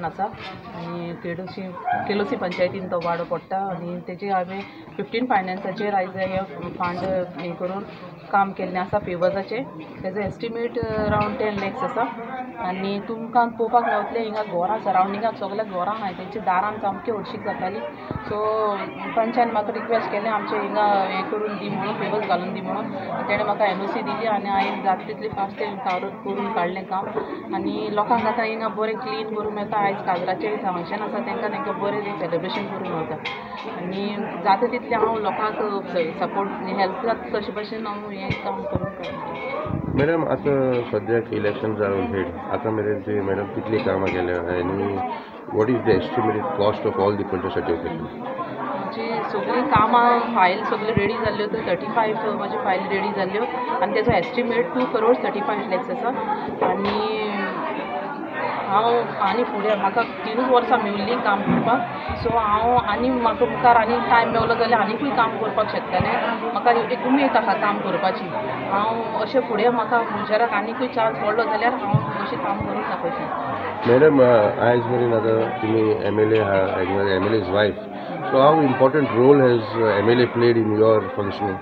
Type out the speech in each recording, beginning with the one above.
वाड्यान आसा आनी केडोशी केलोसी पंचायतीन तो वाडो पडटा आनी तेजे हांवें 15 फायनान्साचेर आयज हे फंड हें करून काम केल्लें आसा पेवर्साचें. तेजो एस्टिमेट अरावंड 10 lakhs आसा आनी तुमकां पळोवपाक मेवतलें हिंगा घरां सरावंडिंगाक सगळ्या घरां आहाय तेंच्या दारान सामकी हळशीक जाताली. सो पंचान म्हाका रिक्वेस्ट केलें आमचें हिंगा हें करून दी म्हणून, पेवर्स घालून दी म्हणून. तेणें म्हाका NOC दिली आनी हांवें जाता तितली फास्ट तें करून काडलें काम. आनी लोकांक आतां हिंगा बरें क्लीन करूंक मेळटा. आयज काजराचें फंक्शन आसा तांकां तांकां बरें सेलिब्रेशन करूंक मेळटा आनी जाता तितलें हांव लोकांक सपोर्ट हेल्प जाता तशे भशेन हांव हें काम करूंक काडटा. मॅडम, आतां सद्याक इलेक्शन जावन हेड आतां मेरेन तुवें मॅडम कितलीं कामां केल्या आनी what is the estimated cost of all the projects? म्हजी सगळीं कामां फायल सगळ्यो रेडी जाल्ल्यो, तर 35 म्हजी फायल रेडी जाल्ल्यो आनी तेजो एस्टिमेट 2 crores 35 lakhs आसा. आनी हांव आनी फुडें म्हाका 3 वर्सां मेवल्लीं काम करपाक, सो हांव आनी म्हाका मुखार आनी टायम मेवलो जाल्यार आनीकूय काम करपाक शकतलें. म्हाका एक उमेद आसा काम करपाची. हांव अशें फुडें म्हाका फ्युचराक आनीकूय चान्स पडलो जाल्यार हांव अशें काम करूंक दाखयतलें. मॅडम, आयज मेरेन आतां तुमी MLA MLA's wife, so how important role has MLA played in your functioning?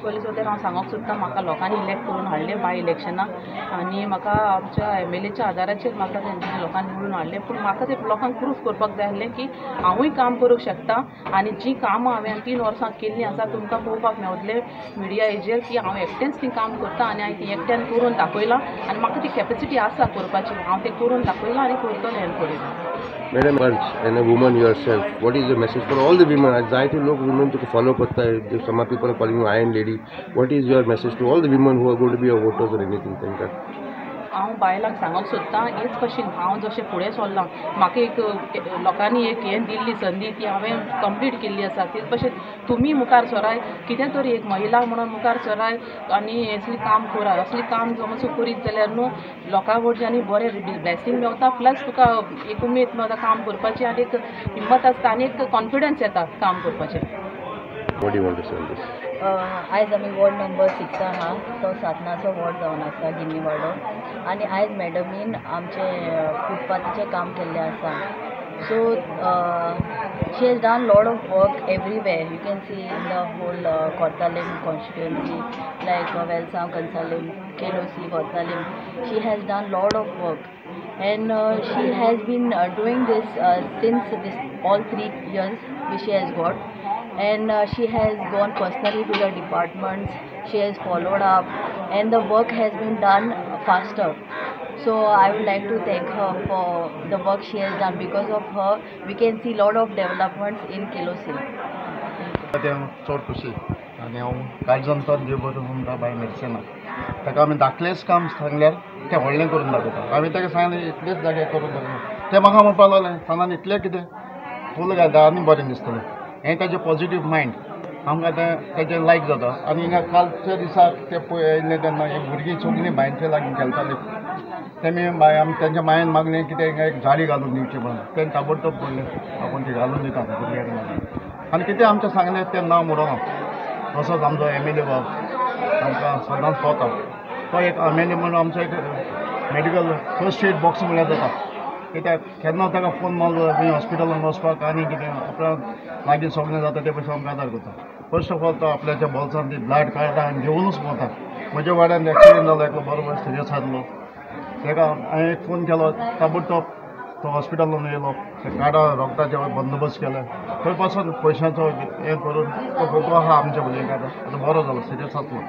पयलीं सुद्दां हांव सांगूंक सोदतां म्हाका लोकांनी इलेक्ट करून हाडलें बाय इलेक्शनाक आनी म्हाका आमच्या MLAच्या आदाराचेर म्हाका तेंच्या लोकांनी निवडून हाडलें. पूण म्हाका ते लोकांक प्रूफ करपाक जाय आसलें की हांवूय काम करूंक शकता आनी जीं कामां हांवें 3 वर्सां केल्लीं आसा तुमकां पळोवपाक मेवतलें मिडिया हेजेर की हांव एकटेंच तीं काम करता आनी हांवें ती एकट्यान करून दाखयलां आनी म्हाका ती कॅपेसिटी आसा करपाची. हांव तें करून दाखयलां आनी करतलें हें फुडें. Madam, and a woman yourself, what is the message for all the women? जायते लोक women तुका फॉलो करता, some people are calling you iron lady. What is your message to all the women who are going to be your voters or anything? तांकां हांव बायलांक सांगूंक सोदतां हेच भशेन हांव जशें फुडें सरलां म्हाका एक लोकांनी एक हें दिल्ली संदी ती हांवें कंप्लीट केल्ली आसा, तेच भशेन तुमी मुखार सराय कितें तरी एक महिला म्हणून मुखार सराय आनी असलें काम कराय. असलें काम जमसो करीत जाल्यार न्हू लोकां कडच्यान आनी बरें ब्लेसींग मेवता, प्लस तुका एक उमेद मेवता काम करपाची आनी एक हिम्मत आसता आनी एक कॉन्फिडन्स येता काम करपाचें. आयज आमी वॉर्ड नंबर 6 आहा, तो सातनाचो वॉर्ड जावन आसा गिन्नी वाडो. आनी आयज मॅडमीन आमचें फुटपाथीचें काम केल्लें आसा. So she has done lot of work everywhere. You can see in the whole Cortalim constituency like Velsao, Cansaulim, Quelossim, Cortalim. She has done lot of work and she has been doing this since this all 3 years which she has got. And she has gone personally to the departments, she has followed up and the work has been done faster. So I would like to thank her for the work she has done. Because of her we can see lot of developments in Quelossim. चड खुशी आनी हांव काळजांतल्यान देव बरें म्हणटा बाय मेडसिना. ताका आमी धाकलेंच काम सांगल्यार तें व्हडलें करून दाखयता. हांवें ताका सांगलें इतलेच जागे करून दाखयता, तें म्हाका म्हणपाक लागलें सांगान इतलें कितें फूल घालता आनी बरें दिसतलें. हें ताजें पॉजिटीव मायंड आमकां तें ताजें लायक जाता. आनी हिंगा कालच्या दिसाक ते पळय येयल्ले तेन्ना एक भुरगीं सगळीं बांयचे लागीं खेळटालीं, तेमी आमी तेंच्या मायेन मागलें कितें हिंगा एक जाळी घालून दिवची म्हणून, तेणें ताबडतोब म्हणलें आपूण ती घालून दिता भुरग्यांक लागून. आनी कितें आमचें सांगलें तें नांव मोडना. तसोच आमचो MLA बाब आमकां सदांच पावता. तो एक MLA म्हणून आमचो एक मेडिकल फर्स्ट एड बॉक्स म्हणल्यार जाता. कित्याक केन्ना ताका फोन मारलो खंय हॉस्पिटलान वचपाक आनी कितें आपल्या मागीर सगळें जाता ते पयशे आमकां आदार करता. फर्स्ट ऑफ ऑल तो आपल्याच्या बोल्सान ती ब्लड काडटा आनी घेवनूच भोंवता. म्हज्या वाड्यान एक्सिडंट जालो एकलो बरोबर सिरियस आसलो, ताका हांवें एक फोन केलो ताबडतोब तो हॉस्पिटलान येयलो, ते कार्डां रोगटाचे बंदोबस्त केले, थंय पासून पयशांचो हें करून तो फोटो आहा आमच्या भुरग्यांक आतां बरो जालो सिरियस आसलो.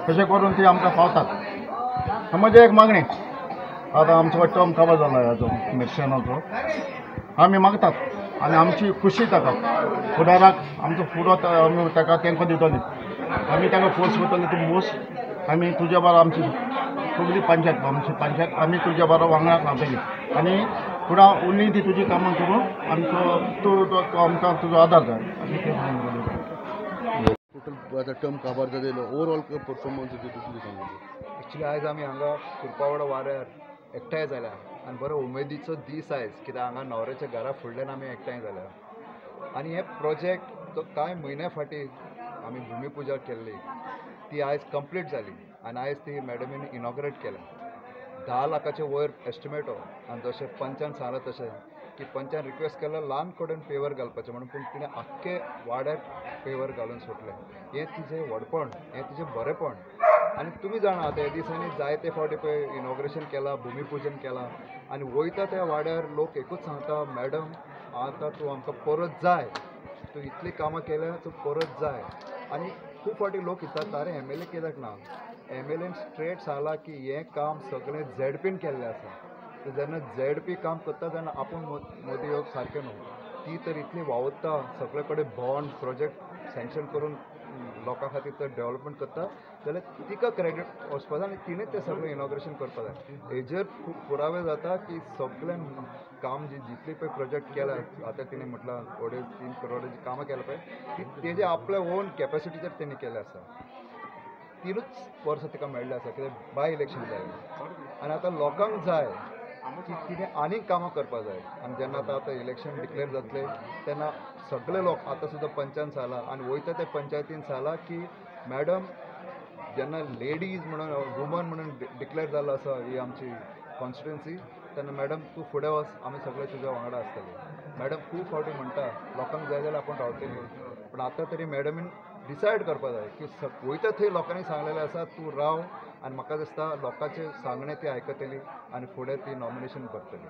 तशें करून ती आमकां पावतात. म्हजें एक मागणें आतां आमचो टर्म कवर जाला हाजो मेडसिनाचो, आमी मागतात आनी आमची खुशी ताका फुडाराक आमचो फुडो आमी ताका तेंको दितली. आमी ताका फोर्स करतली तूं बोस, आमी तुज्या बरोबर आमची सगळी पंचायत आमची पंचायत आमी तुज्या बरोबर वांगडा रावतली आनी फुडां उरली ती तुजी कामां करून आमचो तूं आमकां तुजो आदार जाय अशें तें. टोटल आतां टर्म काबार जाता, ओवरऑल परफॉर्मन्स कितली सांगू? एक्चुली आयज आमी हांगा कुरपावाडो वाऱ्यार एकठांय जाल्या आनी बरो उमेदीचो दीस आयज, कित्याक हांगा न्हवऱ्याच्या घरा फुडल्यान आमी एकठांय जाल्या. आनी हे प्रोजेक्ट तो कांय म्हयन्या फाटीं आमी भुमिपुजा केल्ली ती आयज कंप्लीट जाली आनी आयज ती मॅडमीन इनॉग्रेट केल्या. 10 लाखाचे वयर एस्टिमेट हो. आनी जशें पंचान सांगलां तशें की पंचान रिक्वेस्ट केला ल्हान कडेन पेवर घालपाचें म्हणून, पूण तिणें आख्खे वाड्यार पेवर घालून सोडलें. हें तिजें व्हडपण, हें तिजें बरेंपण. आनी तुमी जाणा आतां ह्या दिसांनी जायते फावटी पळय इनॉग्रेशन केलां, भुमीपुजन केलां आनी वयता त्या वाड्यार लोक एकूच सांगता, मॅडम आतां तूं आमकां परत जाय, तूं इतलीं कामां केल्या तूं परत जाय. आनी खूब फावटी लोक विचारता, अरे एम एल ए कित्याक ना? एम एल एन स्ट्रेट सांगलां की हें काम सगळें झेडपीन केल्लें आसा. तर जेन्ना झेडपी काम करता तेन्ना आपूण मोदी येवप सारकें न्हू. ती तर इतली वावुरता, सगळे कडेन बॉन्ड प्रोजेक्ट सँक्शन करून लोकां खातीर तर डेवलपमेंट करता, जाल्यार तिका क्रेडीट वचपा जाय आनी तिणें तें सगळें इनॉग्रेशन करपा जाय. हेजेर खूब पुरावे जाता की सगळें काम जी जितली पळय प्रोजेक्ट केला, आतां तिणें म्हटलां 2.5-3 करोडाची कामां केलां पळय, ती तेजे आपल्या ओन कॅपेसिटीचेर तेणी केलें आसा. 3च वर्सां तिका मेळ्ळें आसा, कित्याक बाय इलेक्शन जाय आनी आतां लोकांक जाय की तिणें आनीक कामां करपा जाय. आनी जेन्ना आतां आतां इलेक्शन डिक्लेर जातलें तेन्ना सगळे लोक आतां सुद्दां पंचान सांगलां आनी वयता त्या पंचायतीन सांगलां की मॅडम जेन्ना लेडीज म्हणून वुमन म्हणून डिक्लेर जाल्लो आसा ही आमची कॉन्स्टिट्युएन्सी, तेन्ना मॅडम तूं फुडें वच, आमी सगळे तुज्या वांगडा आसतले. मॅडम खूब फावटी म्हणटा लोकांक जाय जाल्यार आपूण रावतली, पूण आतां तरी मॅडमीन डिसायड करपा जाय की वयता थंय लोकांनी सांगलेलें आसा तूं राव, आनी म्हाका दिसता लोकांचें सांगणें ती आयकतली आनी फुडें ती नॉमिनेशन भरतली.